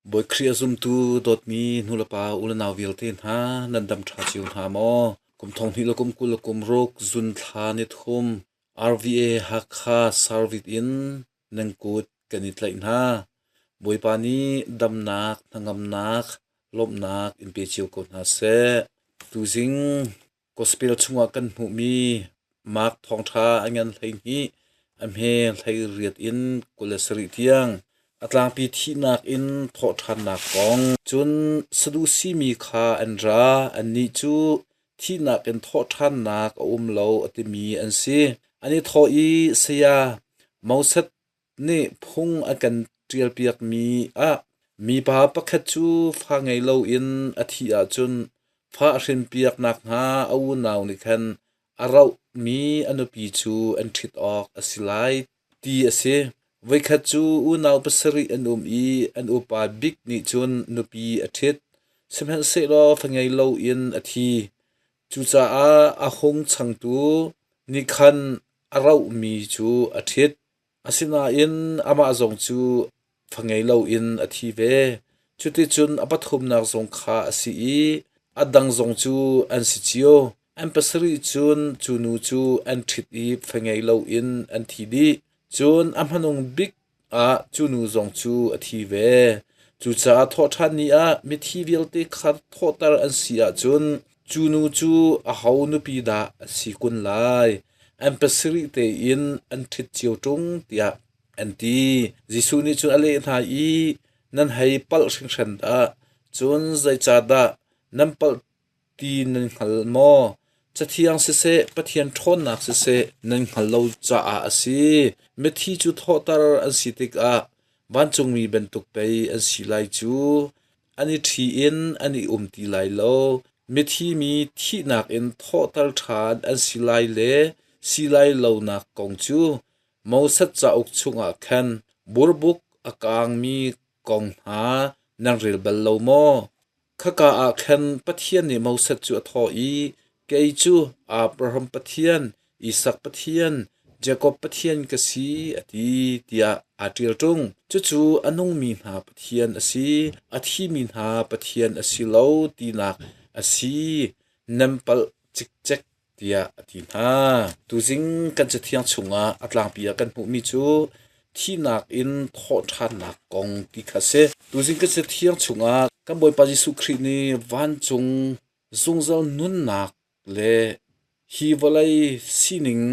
Bawi Khrih a zumtu dawtmi nulepa unau vialte hna nan dam ṭha cio hna maw? Kum thong hnih le kum 20 le kum ruk zun thla ni thum RVA Hakha Service in nan kut kan i tlaih hna. Bawipa nih damnak, hnangamnak, lawmhnak in pe cio ko hna seh. Tuzing Gospel chungah kan hmuhmi Mark thawngṭha a ngan 12 a hme 18 in 27 tiang a tlangpi thihnak in thawhṭhannak kong. Cun Sadusi mi kha an ra, annih cu thihnak in thawhṭhannak a um lo a timi an si. An i thawh i, Saya, Moses nih phung a kan ṭialpiakmi ah mipa pakhat cu fa ngei loin a thih ahcun fa a hrinpiak nakhnga a unau nih khan a rohmi a nupi cu an ṭhit awk a si lai ti a si. Voikhat cu unau pasarih an um i an upa bik nih cun nupi a ṭhit, sihmanhsehlaw fa ngei loin a thi. Cucaah a hung changtu nih khan a rohmi cu a ṭhit. Asinain amah zong cu fa ngei loin a thi ve. Cuticun a pathumnak zong kha a si i a dang zong cu an si cio. An pasarih cun cu nu cu an ṭhit i fa ngei loin an thi dih. Cun a hmanung bik ah cu nu zong cu a thi ve. Cucaah thawhṭhan ni ah mithi vialte kha thawhter an si ahcun cu nu cu aho nupi dah a si kun lai? An pasarih tein an ṭhit cio ṭung tiah an ti. Jesuh nih cun a leh hna i, Nan hei palh hringhran dah! Cun zeicahdah nan palh ti nan hngal maw? Cathiang siseh, Pathian ṭhawnnak siseh nan hngal lo caah a si. Mithi cu thawhter an si tikah vancungmi bantuk pei an si lai cu. An i ṭhi in an i um ti lai lo. Mithi mi thihnak in thawhter ṭhan an si lai le si lai lonak kong cu Moses cauk chungah khan burbuk a kaangmi kong hna nan rel bal lo maw? Khaka ah khan Pathian nih Moses cu a thawh i, Kei cu Abraham Pathian, Isak Pathian, Jakob Pathian ka si, a ti, tiah aa ṭial ṭung. Cucu a nungmi hna Pathian a si, a thimi hna Pathian a si lo tinak a si. Nan palh cikcek tiah a ti hna. Tuzing kan Cathiang chungah a tlangpi ah kan hmuhmi cu thihnak in thawhṭhannak kong ti kha a si. Tuzing kan Cathiang chungah kan Bawipa Jesuh Khrih nih vancung zungzal nunnak le hi vawlei sining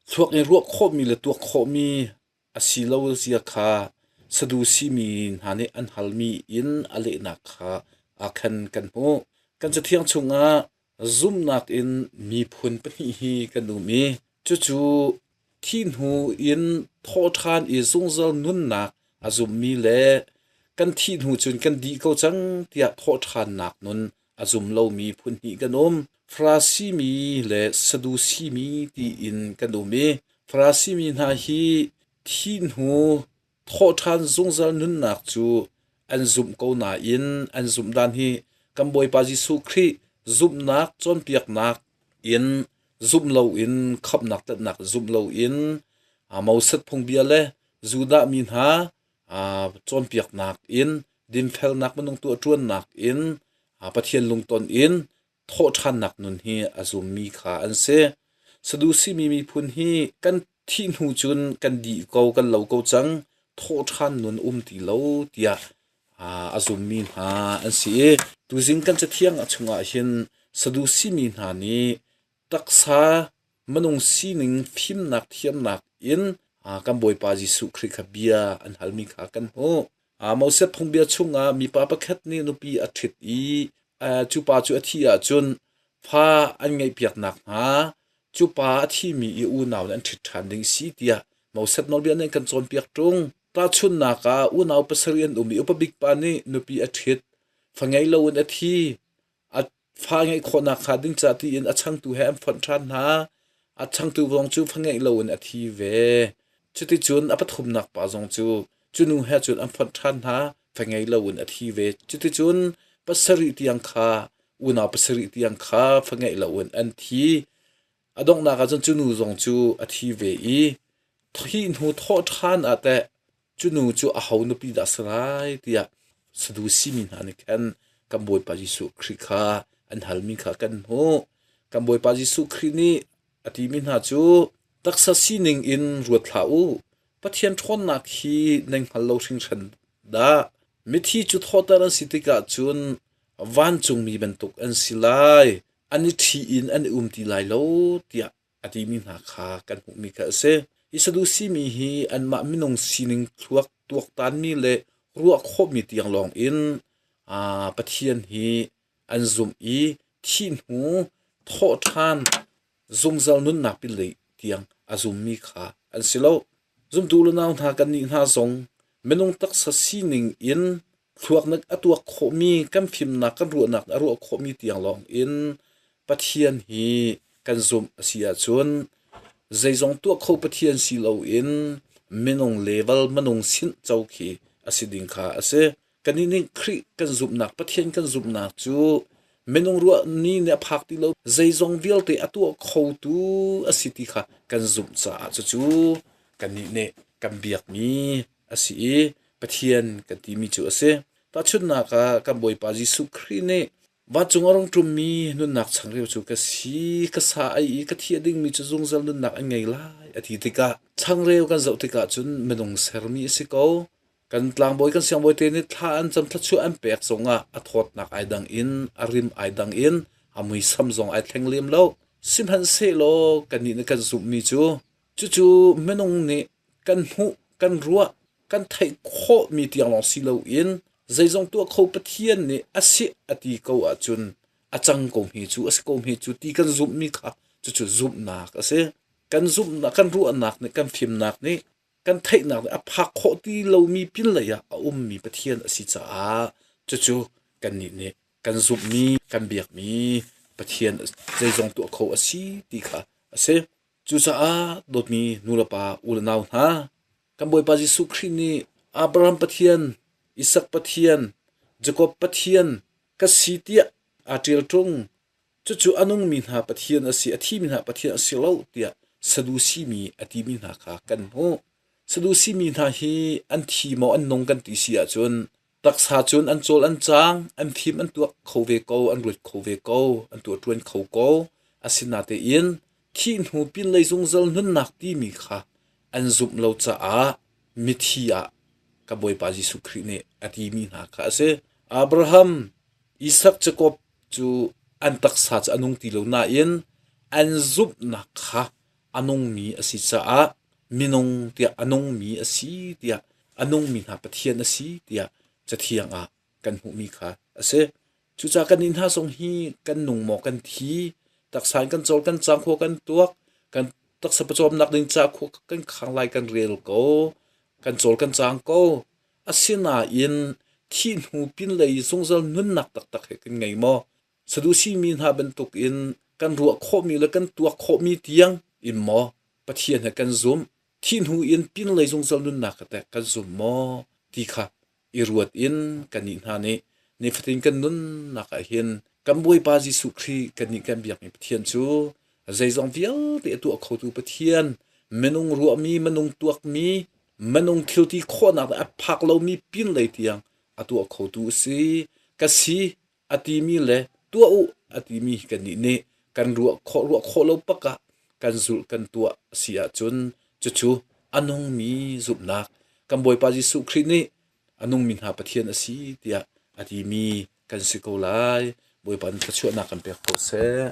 thluak in ruah khawhmi le tuak khawhmi a si lo zia kha Sadusi mi hna nih an halmi in a lehnak kha ah khan kan hmuh. Kan Cathiang chungah Zumhnak in miphun pahnih hi kan um i cucu thi hnu in thawhṭhan i zungzal nunnak a zummi le kan thih hnu cun kan dih ko cang tiah thawhṭhannak nun a zum lomi phun hnih kan um. Farasi mi le Sadusi mi tiin kan um i Farasi mi hna hi thi hnu Thawhṭhan zungzal nunnak cu an zumh ko nain an zumh dan hi kan Bawipa Jesuh Khrih zumhnak cawnpiaknak in zumh loin khamhnak tlanhnak zumh loin Moses phungbia le Judah mi hna cawnpiaknak in dinfelnak minung tuahṭuannak in Pathian lungton in thawhṭhannak nun hi a zummi kha an si. Sadusi mi miphun hi kan thih hnu cun kan dih ko, kan lo ko cang, thawhṭhan nun um ti lo tiah a zummi hna an si i tuzing kan cathiang chungah hin Sadusi mi hna nih taksa minung sining fimnak thiamnak in kan Bawipa Jesuh Khrih kha bia an halmi kha kan hmuh. Moses phungbia chungah mipa pakhat nih nupi a ṭhit i cu pa cu a thih ahcun fa an ngeihpiak nakhnga cu pa a thimi i unau nih an ṭhit ṭhan ding si tiah Moses nawlbia nih an kan cawnpiak ṭung. Tahchunhnak ah unau pasarih an um i upa bik pa nih nupi a ṭhit, fa ngei loin a thi. A fa ngeih khawhnak hnga ding ca tiin a changtu he an fonh ṭhan hna. A changtu zong cu fa ngeih loin a thi ve. Cuticun a pathumnak pa zong cu cu nu he cun an fonh ṭhan hna, fa ngei loin a thi ve. Cuticun pasarih tiang kha unau pasarih tiang kha fa ngeih loin an thi. A donghnak ah cun cu nu zong cu a thi ve i thih hnu thawh ṭhan ah teh cu nu cu aho nupi dah a si lai tiah. Sadusi mi hna nih khan kan Bawipa Jesuh Khrih kha an halmi kha kan hmuh. Kan Bawipa Jesuh Khrih nih a timi hna cu taksa sining in ruat hlah u. Pathian ṭhawnnak hi nan hngal lo hringhran dah. Mithi cu thawhter an si tikah cun vancungmi bantuk an si lai. An i ṭhi in an i um ti lai lo tiah a timi hna kha kan hmuhmi kha a si. Hi Sadusi mi hi anmah minung sining thluak tuaktanmi le ruah khawhmi tiang lawng in Pathian hi an zumh i thih hnu thawhṭhan zungzal nunnak pinlei tiang a zummi kha an si lo. Zumtu le nau hna kannih hna zong minung taksa sining in thluaknak a tuak khawhmi kan fimnak kan ruahnak a ruah khawhmi tiang lawng in Pathian hi kan zumh a si ahcun zeizong tuah kho Pathian si loin minung level minung sin co khi a si ding kha a si. Kannih nih Khrih kan zumhnak Pathian kan zumhnak cu minung ruah ni nih a phak ti lo zeizong vialte a tuah khotu a si ti kha kan zumh caah cucu kannih nih kan biakmi a si i Pathian kan timi cu a si. Tahchunhnak ah kan Bawipa Jesuh Khrih nih vancung a rung ṭummi nunnak changreu cu ka si, ka sa ei i ka thi a dingmi cu zungzal nunnak an ngei lai a ti tikah changreu kan zoh tikah cun minung sermi a si ko. Kan tlangbawi kan siangbawi te nih thla an cam thluachuah an pek zongah a thawtnak ai dang in a rim ai dang in a muisam zong ai thleng lem lo. Sihmanhsehlaw kannih nih kan zumhmi cu cucu minung nih kan hmuh kan ruah kan theih khawhmi tiang lawng si loin zeizong tuah kho Pathian nih a si a ti ko ahcun a cang ko hme cu a si ko hme cu ti kan zumhmi kha cucu zumhnak a si. Kan zumhnak kan ruahnak nih kan fimnak nih kan theihnak nih a phak khawh ti lomi pinlei ah a ummi Pathian a si caah cucu kannih nih kan zumhmi kan biakmi Pathian zeizong tuah kho a si ti kha a si. Cucaah dawtmi nulepa u le nau hna, kan Bawipa Jesuh Khrih nih Abraham Pathian, Isak Pathian, Jakob Pathian ka si tiah aa ṭial ṭung. Cucu a nungmi hna Pathian a si, a thimi hna Pathian a si lo tiah Sadusi mi a timi hna kha kan hmuh. Sadusi mi hna hi an thi maw an nung kan ti si ahcun taksa cun an cawl an caang, an fim an tuak kho ve ko, an ruat kho ve ko, an tuahṭuan kho ko. Asinatein thih hnu pinlei zungzal nunnak timi kha an zumh lo caah mithi ah ka Bawipa Jesuh Khrih nih a timi hna kha a si. Abraham, Isak, Jakob cu an taksa cu a nung ti lo nain an zumhnak kha a nungmi a si caah minung tiah a nungmi a si tiah a nungmi hna Pathian a si tiah Cathiang ah kan hmuhmi kha a si. Cucaah kannih hna zong hi kan nung maw kan thi, taksa in kan cawl kan cang khua kan tuak, kan taksa pawcawmnak ding ca khua kan khang lai kan rel ko, kan cawl kan cang ko. Asinain thih hnu pinlei zungzal nunnak taktak he kan ngei maw? Sadusi mi hna bantukin kan ruah khawhmi le kan tuak khawhmi tiang in maw Pathian he kan zumh? Thih hnu in pinlei zungzal nunnak kha teh kan zum maw? Ti kha i ruat in kannih hna nih nifatin kan nunnak ah hin kan Bawipa Jesuh Khrih kannih kan biakmi Pathian cu zeizong vialte a tuah khotu Pathian, minung ruahmi, minung tuakmi, minung thilti khawhnak a phak lomi pinlei tiang a tuah khotu a si. Ka si a timi le tuah u a timi kannih nih kan ruah khawh ruah khawh lo pak ah kan zulh kan tuah a si ahcun cucu a nungmi zumhnak kan Bawipa Jesuh Khrih nih a nungmi hna Pathian a si tiah a timi kan si ko lai. Bawipa nih thluachuahnak kan pek ko seh.